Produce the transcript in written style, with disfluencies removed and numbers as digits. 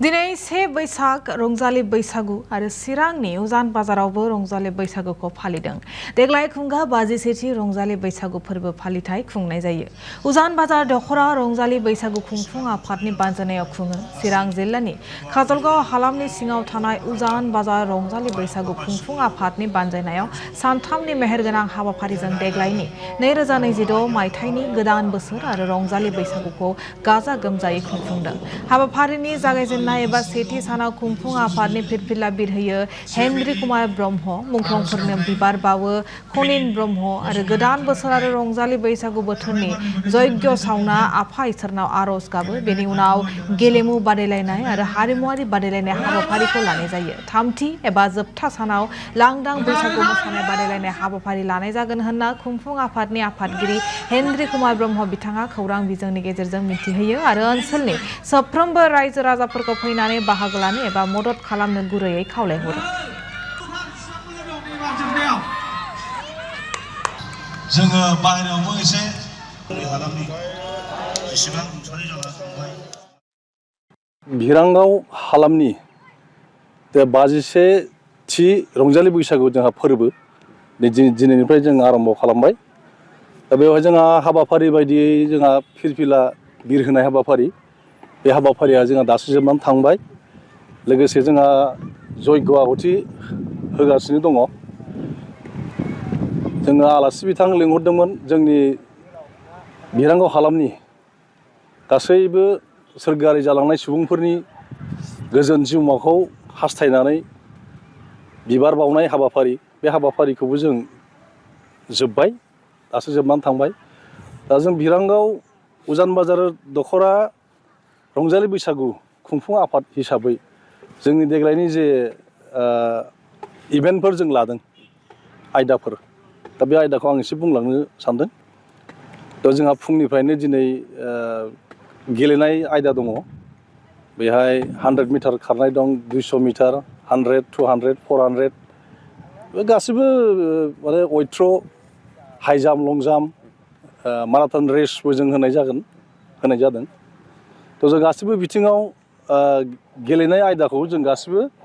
दिनै से बैसाग रंजालि बैसागु आरो चिरांनि उजान बाजारावबो रंजालि बैसागुखौ फालिदों। देग्लाय खुंगा 53थि रंजालि बैसागु फोरबो फालिथाय खुंनाय जायो। उजान बाजार दखरा रंजालि बैसागु खुंफुं आफादनि बानजायनायाव खुङो। चिरां जिल्लानि काजलगाव हालामनि सिङाव थानाय उजान बाजार रंजालि बैसागु खुंफुं आफादनि बानजायनायाव सानथामनि मेहेरगोनां हाबाफारिजों देग्लायनि 2026 मायथाइनि गोदान बोसोर आरो रंजालि बैसागुखौ गाजा गोमजायै खुंफुंदों। हाबाफारिनि जागायजेननाय एबा सेथि सानाव खुंफुं आफादनि फिरफिला बिरहोयो हेन्द्रि कुमार ब्रह्म, मुंख्लंफोरनो बिबार बावो खनिन ब्रह्म आरो गोदान बोसोर आरो रंजालि बैसागु बोथोरनि यज्ञ सावना आफा इसोरनाव आरज गाबो। बेनि उनाव गेलेमु बादायलायनाय आरो हारिमुआरि बादायलायनाय हाबाफारिखौ लानाय जायो। थामथि एबा जोबथा सानाव लांदां बैसागु मोसानाय बादायलायनाय हाबाफारि लानाय जागोन होनना खुंफुं आफादनि आफादगिरि हेन्द्रि कुमार ब्रह्म बिथाङा खौरां बिजोंनि गेजेरजों मिथिहोयो आरो ओनसोलनि साफ्रोमबो रायजो राजाफोरखौ फैनानै बाहागो लानो एबा मदद खालामनो गुरैयै खावलायहरो। जोङो बाहेरायावबो एसे भिरांगाव हालामनि 51थि रंजालि बैसागु जोंहा फोरबो दिनैनिफ्राय जों आरम्भ खालामबाय। दा बेवहाय जोंहा हाबाफारि बायदियै जोंहा फिरफिला बिरहोनाय हाबाफारि, बे हाबाफारिया जोंहा दासो जोबनानै थांबाय। लोगोसे जोंहा यज्ञ आहुति होगासिनो दङ। जोङो आलासि बिथां लिंहरदोंमोन जोंनि भिरांगाव हालामनि गासैबो सोरगोआरि जालांनाय सुबुंफोरनि गोजोन जिउमाखौ हास्थायनानै बिबार बावनाय हाबाफारि, बे हाबाफारिखौबो जों जोब्बाय, दासो जोबनानै थांबाय। दा जों भिरांगाव उजान बाजार दखरा रंजालि बैसागु खुंफुं आफाद हिसाबै जोंनि देग्लायनि जे इभेन्टफोर जों लादों, आयदाफोर, दा बे आयदाखौ आं एसे बुंलांनो सानदों। दा जोंहा फुंनिफ्रायनो दिनै गेलेनाय आयदा दङ। बेहाय 100 मिटार खारनाय दं, 200 मिटार, 100, 200, 400 बे गासिबो माने अथ्र', high jump, long jump, marathon रेसबो जों होनाय जादों। थ' जों गासिबो बिथिङाव गेलेनाय आयदाखौ जों गासिबो